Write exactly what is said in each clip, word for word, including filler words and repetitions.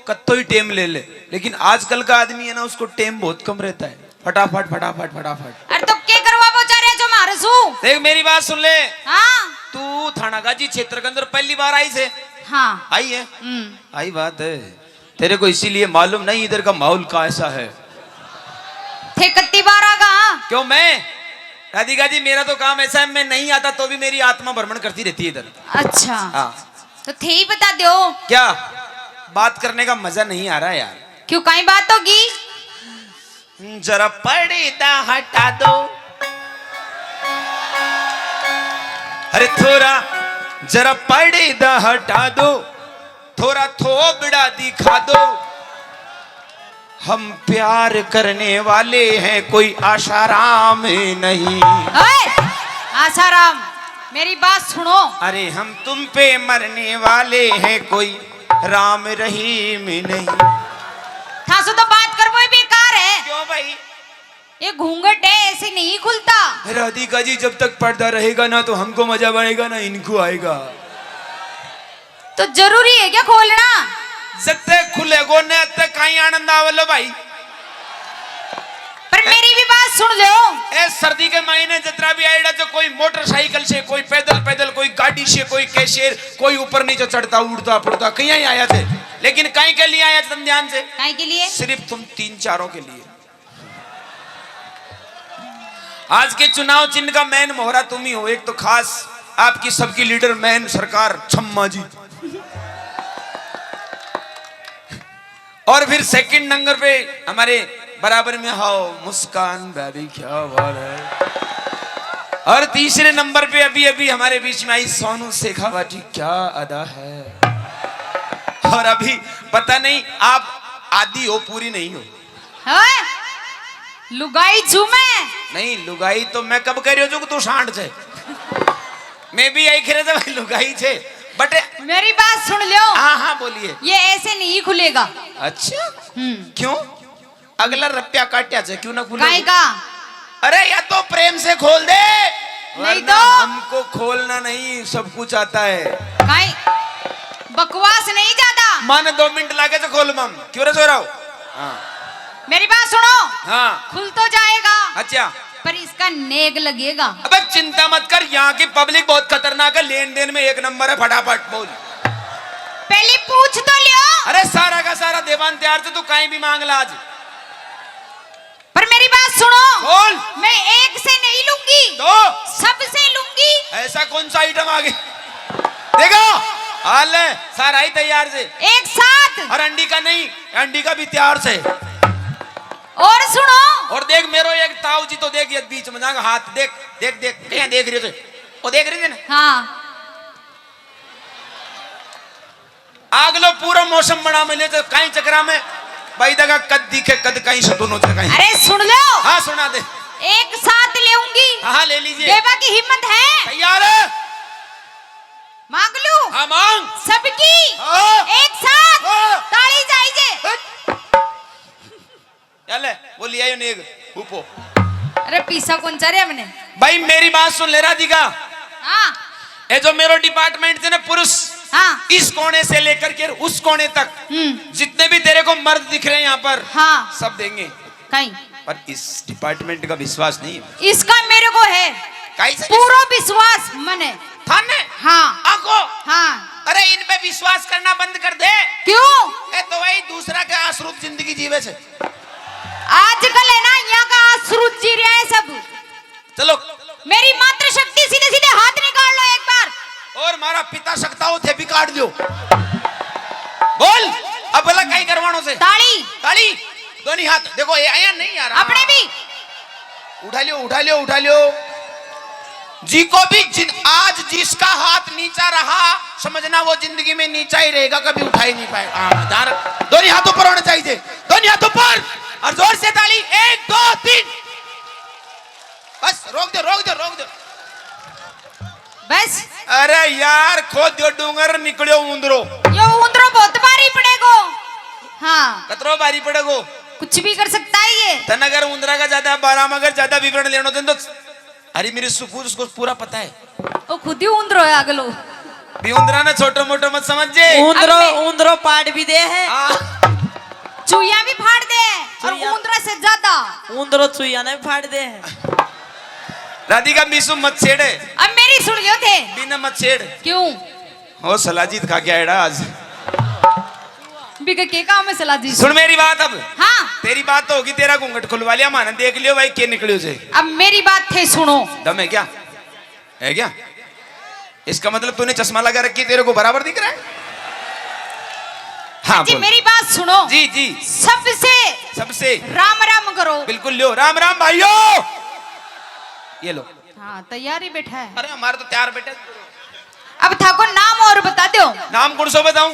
कत्तो ही टेम ले ले, लेकिन आजकल का आदमी है ना, उसको टेम बहुत कम रहता है। फटाफट, फटाफट, फटाफट। अरे तो के करवाबो चाह रहे जो मारे सू? देख, मेरी बात सुन ले। हाँ। तू थानागाजी क्षेत्र के अंदर पहली बार आई से? हाँ। आई है? हम्म। आई बात है। तेरे को इसीलिए मालूम नहीं इधर का माहौल कैसा है। थे कत्ती बार आ गा? क्यों मैं? राधिका जी, मेरा तो काम ऐसा है, मैं नहीं आता तो भी मेरी आत्मा भ्रमण करती रहती है इधर। अच्छा। हाँ। तो थे ही बता दो। क्या? बात करने का मजा नहीं आ रहा यार। क्यों, काई बात होगी? जरा पर्दा हटा दो। अरे थोड़ा, जरा पर्दा हटा दो, थोड़ा थोबड़ा दिखा दो। हम प्यार करने वाले हैं, कोई आशाराम नहीं। ओए, आशाराम, मेरी बात सुनो। अरे हम तुम पे मरने वाले हैं, कोई राम रहीम नहीं। थासु तो बात करबो ही बेकार है। क्यों भाई? ये घूंघट है, ऐसे नहीं खुलता। राधिका जी, जब तक पर्दा रहेगा ना, तो हमको मजा आएगा ना इनको आएगा। तो जरूरी है क्या खोलना? जत्ते खुलेगो ने, अत्ते काई आनंद आवेलो भाई। पर मेरी भी बात सुन लो। ए, सर्दी के महीने जितना भी आएगा, जो कोई मोटरसाइकिल से, कोई पैदल, पैदल, कोई गाड़ी से, कोई कैसे, कोई ऊपर नीचे चढ़ता, उड़ता, पड़ता, कहीं ही आया थे, लेकिन काई के लिए आया थे, तुम ध्यान से? काई के लिए? सिर्फ तुम तीन चारों के लिए। आज के चुनाव चिन्ह का मेन मोहरा तुम ही हो। एक तो खास आपकी सबकी लीडर मेन सरकार छम्मा जी, और फिर सेकंड नंबर पे हमारे बराबर में हाओ मुस्कान भाभी, क्या बात है। और तीसरे नंबर पे अभी अभी हमारे बीच में आई सोनू शेखावटी, क्या अदा है। और अभी पता नहीं आप आधी हो, पूरी नहीं हो। ओए, लुगाई छू मैं। नहीं, लुगाई तो मैं कब कह रही हूँ जो तू सांड से। मैं भी यही कह रहे थे भाई, लुगाई छे। बट मेरी बात सुन लो। हाँ, हाँ, बोलिए। ये ऐसे नहीं खुलेगा। अच्छा? हम्म। क्यों? अगला रुपया काट्या से क्यों ना खुले? काई का? अरे, या तो प्रेम से खोल दे। नहीं वरना तो? हमको खोलना नहीं, सब कुछ आता है। काई बकवास नहीं ज्यादा। माने दो मिनट लागे तो खोल मम। क्यों रे सोराव? हाँ। मेरी बात सुनो। हाँ। खुल तो जाएगा। अच्छा। पर इसका नेग लगेगा। अबे चिंता मत कर, यहाँ की पब्लिक बहुत खतरनाक है, लेन देन में एक नंबर है, फटाफट बोल। पहले पूछ तो लियो। अरे सारा का सारा देवान तैयार थे, तू कहीं भी मांग ला आज। पर मेरी बात सुनो। बोल। मैं एक से नहीं लूंगी। तो? सबसे लूंगी। ऐसा कौन सा आइटम आ गया? देखो, हाल है, सारा ही तैयार से। एक साथ। और अंडी का नहीं, अंडी का भी तैयार से। और सुनो। और देख, मेरो एक ताऊ जी तो देख, ये बीच में जाएगा, हाथ देख, देख, देख, क्या देख रहे थे? वो देख रहे थे ना? हाँ। आगलो पूरा मौसम बना मिले तो कई चक्रा में भाई दगा कद दिखे, कद कई से दोनों जगह। अरे सुन लो। हाँ, सुना दे। एक साथ लेऊंगी। हाँ, हाँ, ले लीजिए। देवा की हिम्मत है? तैयार है। मांग लूं? हाँ, मांग। सबकी? हाँ। एक साथ? हाँ। ताली जाइजे। हट। चले, वो ले आयो नेग, ऊपो। अरे पीसा कौन चा रहे हमने? भाई मेरी बात सुन ले राधिका। हाँ। ये जो मेरो डिपार्टमेंट थे ना पुरुष, हाँ। इस कोने से लेकर के उस कोने तक हम्म। जितने भी तेरे को मर्द दिख रहे हैं यहाँ पर, हाँ। सब देंगे। कहीं। पर इस डिपार्टमेंट का विश्वास नहीं है। इसका मेरे को है। काई से? पूरा विश्वास मने। थाने? हाँ। आको? हाँ। अरे इन पे विश्वास करना बंद कर दे। क्यों? ए तो वही दूसरा के आश्रित जिंदगी जीवे से। आजकल है ना, यहाँ का आश्रित जी रहा है सब। चलो। मेरी मातृशक्ति, सीधे सीधे हाथ निकाल लो एक बार। और मारा पिता सकता हो थे भी काट दो। बोल, अब बोला कई करवाणो से। ताली। ताली। दोनों हाथ देखो, ये आया नहीं यार। अपने भी। उठा लियो, उठा लियो, उठा लियो। जी को भी जिन, आज जिसका हाथ नीचा रहा, समझना वो जिंदगी में नीचा ही रहेगा, कभी उठा ही नहीं पाएगा। हाँ, दार, दोनों हाथ ऊपर होने चाहिए, दोनों हाथ ऊपर। और जोर से ताली, एक, दो, तीन। बस, रोक दो, रोक दो, रोक दो। बस। अरे यार, खोद दो डूंगर, निकलियो उंदरो। यो उंदरो बहुत भारी पड़ेगो। हाँ। कतरो भारी पड़ेगो? कुछ भी कर सकता है ये। तन अगर उंदरा का ज्यादा, बारह में अगर ज्यादा विवरण लेना हो तो, अरे मेरे सुकून उसको पूरा पता है। वो खुद ही उंदरो है अगलो। भी उंदरा ने छोटो मोटो मत समझ जे। उंदरो, अब मैं उंदरो पाट भी दे है। हाँ। चुईया भी फाड़ दे, और चुईया। उंदरा से ज्यादा। उंदरो चुईया ने फाड़ दे। राधिका, मीशु मत छेड़। अब मेरी सुन लियो थे। बिना मत छेड़। क्यों? हो, सलाजीत खा के आयड़ा आज। बिक के काम है सलाजीत। सुन मेरी बात अब। हाँ। तेरी बात तो होगी, तेरा घूंघट खुलवा लिया, माने देख लियो भाई के निकलियो से। अब मेरी बात थे सुनो। दम है क्या? है क्या? इसका मतलब तूने चश्मा लगा रखी, तेरे को बराबर दिख रहा है? हाँ, जी, बोल। मेरी बात सुनो। जी, जी। सबसे सबसे राम राम करो। बिल्कुल, लो, राम राम भाइयों। ये लो। हाँ, तैयार ही बैठा है। अरे, हमारे तो तैयार बैठे। अब थाको नाम और बता दो। नाम कौन सो बताऊं?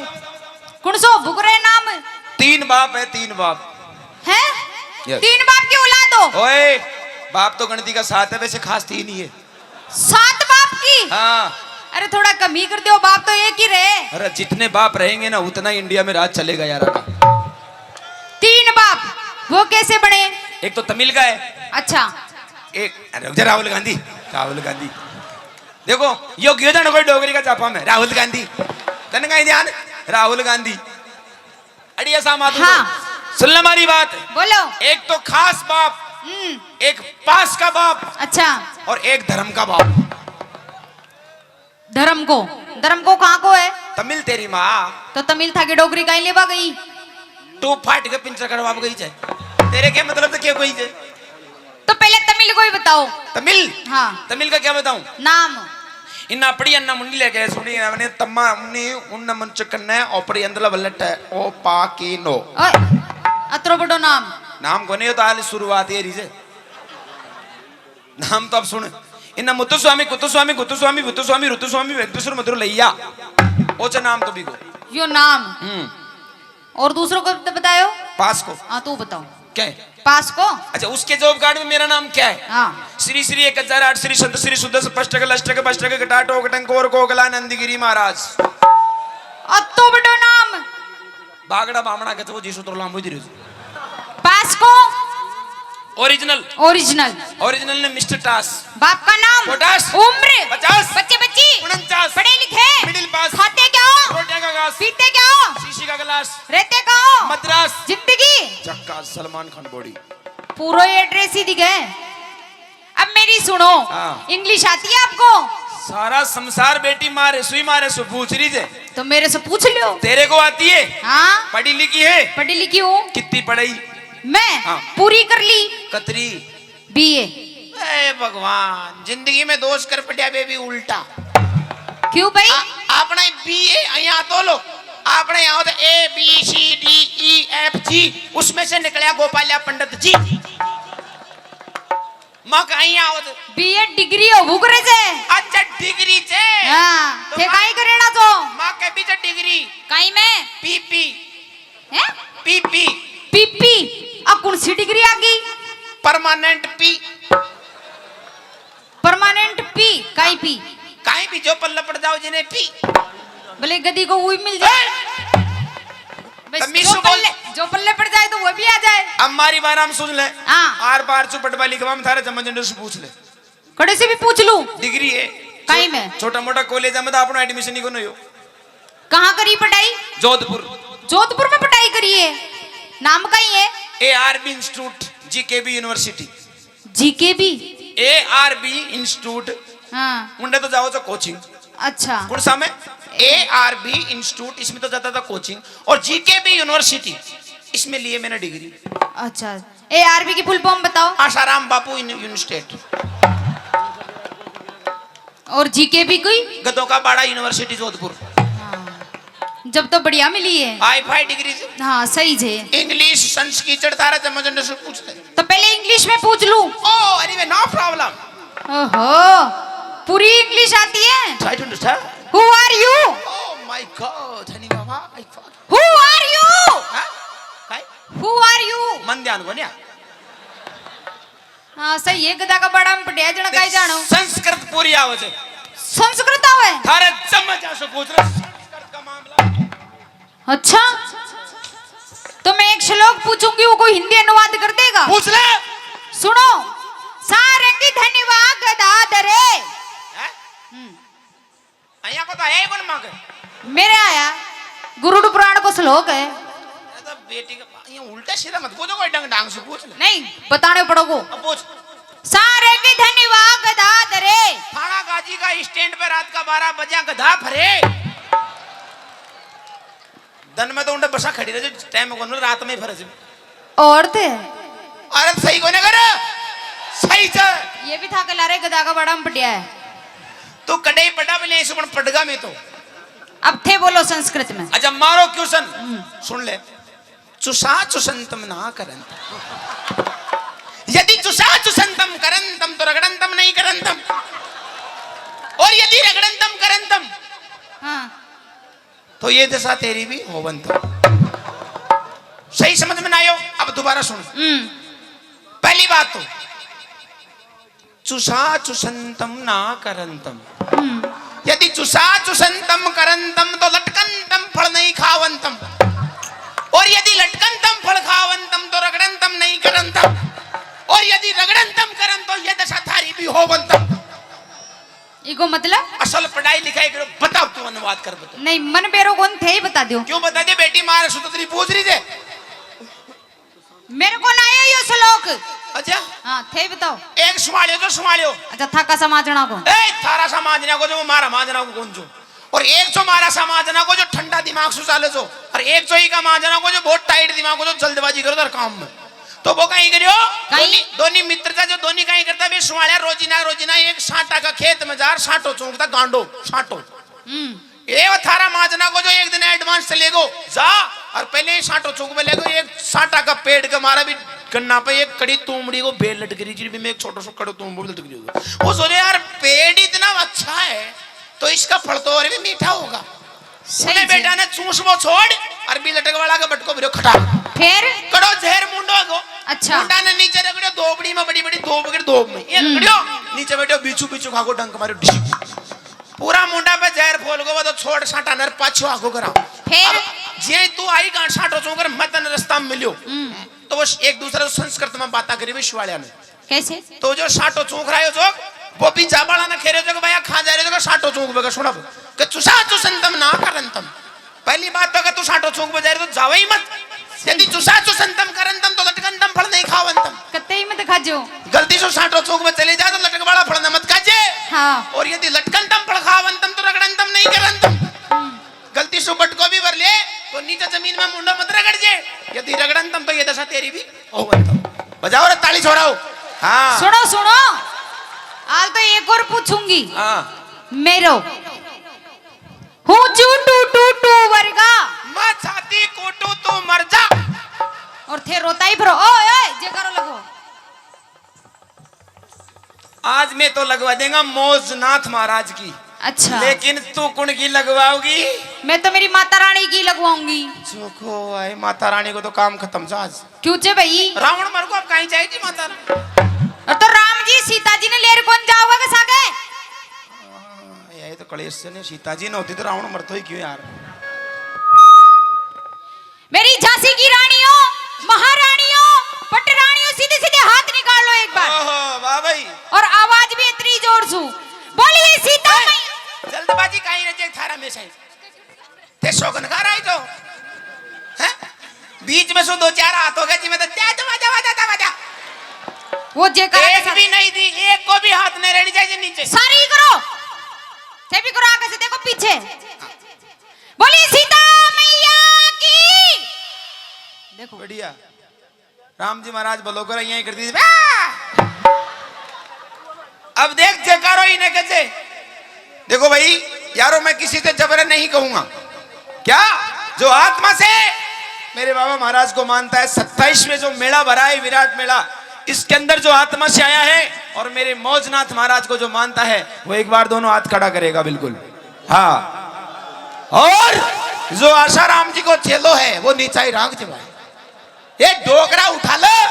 कौन सो बुकरे नाम? तीन बाप है, तीन बाप। हैं? Yes। तीन बाप की औलाद हो? ओए, बाप तो गणती का सात है, वैसे खास तीन ही है। सात बाप की? हाँ। अरे, थोड़ा कम ही कर दो, बाप तो एक ही रहे। अरे, जितने बाप रहेंगे ना, उतना इंडिया में राज चलेगा यार आगे। तीन बाप, वो कैसे बने? एक तो तमिल का है। अच्छा। एक, अरे, रुक जा, राहुल गांधी, राहुल गांधी। देखो, यो क्यों जानो कोई डोगरी का चापा में, राहुल गांधी। तन का ही ध्यान, राहुल गांधी। अड़िया सा माधु। हाँ। सुन ले हमारी बात। बोलो। एक तो खास बाप, हम्म। एक पास का बाप, अच्छा। और एक धर्म का बाप। धर्म को, धर्म को कहाँ को है? तमिल तेरी माँ। तो तमिल था कि डोगरी काई लेवा गई? टू फाट के पिंचर करवा गई जे। तेरे के मतलब तो क्या कोई जे? तो पहले तमिल को ही बताओ। तमिल? हाँ। तमिल का क्या बताऊं? नाम। इन्ना पड़ी अन्ना मुंडी लेके सुनी मैंने तम्मा उन्नी उन्न मंच कन्ने ओपरी अंदला बल्लट है। ओ पा की नो। ओए, अतरो बड़ो नाम। नाम कोनी हो तो हाल शुरुआत ये रीजे। नाम तो अब सुन। इन्ना मुत्तुस्वामी, कुत्तुस्वामी, गुत्तुस्वामी, बुत्तुस्वामी, रुत्तुस्वामी, वेंकटेश्वर मधुर लैया। ओचे नाम तो भी को। यो नाम। हम्म। और दूसरों को तो बतायो? पास को। हाँ, तू बताओ। क्या है? पास को। अच्छा, उसके जॉब कार्ड में मेरा नाम क्या है? हाँ। श्री श्री एक हजार आठ श्री संत श्री सुदर्शन पष्टक लष्टक बष्टक घटाटोक टंकोर कोकला नंदगिरी महाराज। अत्तो बड़ो नाम। बागड़ा बामणा के तो जीसु तो लांबो ही धीरे। पास को। ओरिजिनल। ओरिजिनल। ओरिजिनल ने मिस्टर टास। बाप का नाम। पोटास। उम्र। पचास। बच्चे बच्ची। उनचास। पढ़े लिखे। Middle pass. खाते क्या हो? रोटियां का घास। पीते क्या हो? शीशी का गिलास। रहते कहाँ हो? मद्रास। जिंदगी। चक्का सलमान खान बॉडी। पूरा एड्रेस ही दिखे। अब मेरी सुनो। हाँ। इंग्लिश आती है आपको? सारा संसार बेटी मारे सुई मारे सु पूछ रही जे। तो मेरे से पूछ लो। तेरे को आती है? हाँ। पढ़ी लिखी है? पढ़ी लिखी हूँ। कितनी पढ़ाई? मैं? हाँ। पूरी कर ली। कतरी? बीए। ए भगवान, जिंदगी में दोष कर पड़या बेबी उल्टा। क्यों भाई? आ, आपने बीए यहाँ तो लो, आपने यहाँ तो A B C D E F G, उसमें से निकलया गोपालिया पंडित जी। माँ कहीं आओ तो बीए डिग्री हो वो करे जे। अच्छा, डिग्री जे। हाँ, तो थे माँ काई करेना तो? माँ के बीच डिग्री। काई में? P P. हैं? P P. P P. आ कौन सी डिग्री आ गई? Permanent P. परमानेंट पी, काई पी? काई भी जो पल्ले पड़ जाओ जिन्हें पी। भले गधी को वो ही मिल जाए। ए! बस तमीज जो से बोल। पल्ले, जो पल्ले पड़ जाए तो वो भी आ जाए। अब मारी बार हम सुन ले। हाँ। आर पार चुपट वाली गवाम थारे जम्मा जंडे से पूछ ले। कड़े से भी पूछ लूं? डिग्री है। काई में? छोटा मोटा कॉलेज में तो आपनो एडमिशन ही कोनी हो। कहाँ करी पढ़ाई? जोधपुर। जोधपुर में पढ़ाई करी है। नाम काई है? A R B institute, G K B university. G K B? A R B institute. हाँ। उंडे तो जाओ तो कोचिंग। अच्छा। कौन सा में? ए आर बी इंस्टीट्यूट, इसमें तो जाता था कोचिंग। और जी के बी यूनिवर्सिटी, इसमें लिए मैंने डिग्री। अच्छा। ए आर बी की फुल फॉर्म बताओ। आशाराम बापू इन-, यूनिस्टेट। और जी के बी कोई? गधों का बाड़ा यूनिवर्सिटी जोधपुर। हाँ। जब तो बढ़िया मिली है। हाई फाई डिग्री से। हाँ, सही जे। इंग्लिश, संस्कृत, तारा जम्मा जंडे से पूछ ले। तो पहले इंग्लिश में पूछ लूं? Oh, anyway, no problem. ओहो, पूरी इंग्लिश आती है? Try to understand. Who are you? Oh my God, honey mama, I fuck. Who are you? हाँ? काय? Who are you? मन ध्यान को नहीं आ। हाँ, सही है, गधा का बड़ा में पटिया जणा काई जाणो। संस्कृत पूरी आवे छे। संस्कृत आवे? थारे जम्मे जा से पूछ ले, संस्कृत का मामला। अच्छा, तो मैं एक श्लोक पूछूंगी, वो कोई हिंदी अनुवाद कर देगा? पूछ ले। सुनो, सारंगी धनवा गदाधरे। हैं? हम्म। अइयां को तो है ही कोनी मांगे। मेरे आया, गरुड़ पुराण को श्लोक है। ये तो बेटी का ये उल्टा सीधा मत पूछो, कोई ढंग ढंग से पूछ ले। नहीं, बताने पड़ोगो। अब पूछ। सारे की धनी वा गधा धरे। थाना गाजी का स्टैंड पे रात का बारह बजे गधा फरे। दिन में तो उन्हें बसा खड़ी रहे, टाइम को रात में फरे। और थे? अरे सही कोने कर, सही से। ये भी था के लारे गधा का बड़ा में पटिया है। तू कड़े ही पटा भी नहीं, इस पण पटगा में तो। अब थे बोलो संस्कृत में। अच्छा, मारो क्वेश्चन। हम्म। सुन ले। चुसा चुसंतम ना करंतम। यदि चुसा चुसंतम करंतम तो रगड़ंतम नहीं करंतम। और यदि रगड़ंतम करंतम, हाँ। तो ये दशा तेरी भी होवंतम। सही समझ में ना आयो? अब दोबारा सुन। हम्म। पहली बात तो चुसा चुसंतम ना करंतम। हम्म। यदि चुसा चुसंतम करंतम तो लटकंतम फल नहीं खावंतम। और यदि लटकंतम फल खावंतम तो रगड़ंतम नहीं करंतम। और यदि रगड़ंतम करंतम तो ये दशा थारी भी होवंतम। इको मतलब? असल पढ़ाई लिखाई करो, बताओ, तू अनुवाद कर, बताओ। नहीं, मन बेरो कौन थे ही बता दो। क्यों बता दे बेटी, मारे सुतरी पूछ रही थे। मेरे को ना आया यो श्लोक। अच्छा? हाँ, थे ही बताओ। एक संभालियो जो संभालियो। अच्छा, थाका समाजना को। ए, थारा समाजना को जो, मारा माजना को कौन जो। और एक जो मारा समाजना को जो ठंडा दिमाग से चाले जो, और एक जो ही का माजना को जो बहुत टाइट दिमाग को जो जल्दबाजी करो हर काम में। तो वो कहीं करियो, कहीं? दोनी, दोनी मित्र था जो दोनी कहीं करता भी संभालिया, रोजीना, रोजीना एक सांटा का खेत में जा, सांटो चूंकता गांडो, सांटो। हम्म। ए वो थारा माजना को जो एक दिन एडवांस चले गो, जा और पहले ही सांटो चूक में ले गो, एक सांटा का पेड़ के मारा भी गन्ना पे एक कड़ी तूमड़ी को बेल लटक रही जी, भी मैं एक छोटा सा कड़ो तूम भी लटक रही होगी। वो सोचे, "यार, पेड़ इतना अच्छा है, तो इसका फल तो और भी मीठा होगा।" सही उन्हें जी। बेटा ने चूस वो छोड़ और भी लटक वाला का बटको भरो खटा। फिर? कड़ो जहर मुंडो गो। अच्छा। मुंडा ने नीचे रगड़ो, दोबड़ी में बड़ी बड़ी दोब के दोब में। ये हम्म। रगड़ो, नीचे बैठो, बीचू बीचू खा को डंक मारो, डिशी। पूरा मुंडा पे जहर फोल गो, वो तो छोड़ साटा नर पाछो आगो करा। फिर? अब जे तू आई गांठ साटो चूकर, मैं तने रास्ता में मिल्यो। हम्म। तो वो एक दूसरे से संस्कृत में बातें करी विश्वालिया ने। कैसे? तो जो साटो चूक रहा है जो, वो भी जाबाला ने खेरे जो, "भैया, कहाँ जा रहे हो?" "साटो चूक बेगा।" सुना, "कि चुसा चुसंतम ना करंतम।" पहली बात तो अगर तू साटो चूक बजा रहे तो जावे ही मत। यदि चुसा चुसंतम करंतम तो लटकंतम फल नहीं खावंतम। कतई मत खाजो। गलती से साटो चूक में चले जा तो लटक वाला फल न मत खाजे। हाँ। और यदि लटकंतम फल खावंतम तो रगड़ंतम नहीं करंतम। हम्म। गलती से बटको भी भर ले तो नीचे जमीन में मुंडो मत रगड़ जे। यदि रगड़ंतम तो ये दशा तेरी भी होवंतम। बजाओ रे ताली छोड़ाओ। हाँ। सुनो, सुनो। हाल तो एक और पूछूंगी। हाँ। मेरो। हूँ चू टू टू टू वर्गा। मैं छाती कूटू तू मर जा। और थे रोता ही फिरो। ओए, ओए, जयकारो लगो। आज मैं तो लगवा देंगा मौजनाथ महाराज की। अच्छा। लेकिन तू कुण की लगवाओगी? मैं तो मेरी माता रानी की लगवाऊंगी। चोखो आए, माता रानी को तो काम खत्म जा आज। क्यों चे भाई? रावण मर को अब कहीं जाएगी माता रानी? और तो राम जी सीता जी ने लेर कौन जाओगे के सागे? हाँ, यही तो कलेश से नहीं, सीता जी ने होती तो रावण मरतो ही क्यों यार? मेरी झांसी की रानियों, महारानियों, पटरानियों, सीधे सीधे हाथ निकाल लो एक बार। ओहो, वाह भाई। और आवाज भी इतनी जोर सु, बोलिए सीता ए, मैया। जल्दबाजी काई रहे थारा में से? ते शोगन खा रहा है जो? हैं? बीच में सो दो चार हाथ हो गए जी, मैं तो जा, जा, जा, जा, जा, जा। वो जे कर एक भी नहीं दी, एक को भी हाथ नहीं रहनी चाहिए नीचे। सारी करो, ते भी करो आगे से, देखो पीछे। बोली सीता मैया की। देखो। बढ़िया। राम जी महाराज भलो करे, यहीं कर दी। अब देख जयकारो ही ने कैसे। देखो भाई, यारों, मैं किसी से जबरन नहीं कहूंगा। क्या जो आत्मा से मेरे बाबा महाराज को मानता है, सत्ताईस में जो मेला भरा है विराट मेला, इसके अंदर जो आत्मा से आया है और मेरे मौजनाथ महाराज को जो मानता है, वो एक बार दोनों हाथ खड़ा करेगा। बिल्कुल। हाँ। और जो आशाराम जी को चेलो है, वो नीचा ही राख जमाए। ये डोकरा उठा लो।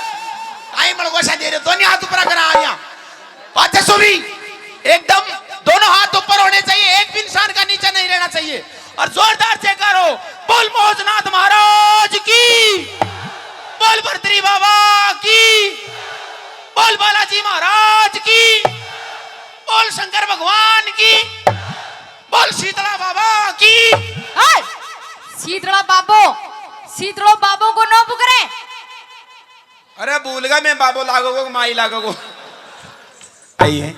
आई मड़को सा दे रहे, दोनों हाथ ऊपर करा आ गया। अच्छा सुबी, एकदम दोनों हाथ ऊपर होने चाहिए, एक भी इंसान का नीचे नहीं रहना चाहिए। और जोरदार जयकारो, बोल मौजनाथ महाराज की, बोल भरतरी बाबा की, बोल बालाजी महाराज की, बोल शंकर भगवान की, बोल शीतला बाबा की। ओए, शीतला बाबो, सीतलो बाबू को नो पुकरे। अरे भूल गया मैं, बाबू लागोगो, माई लागोगो। आइए।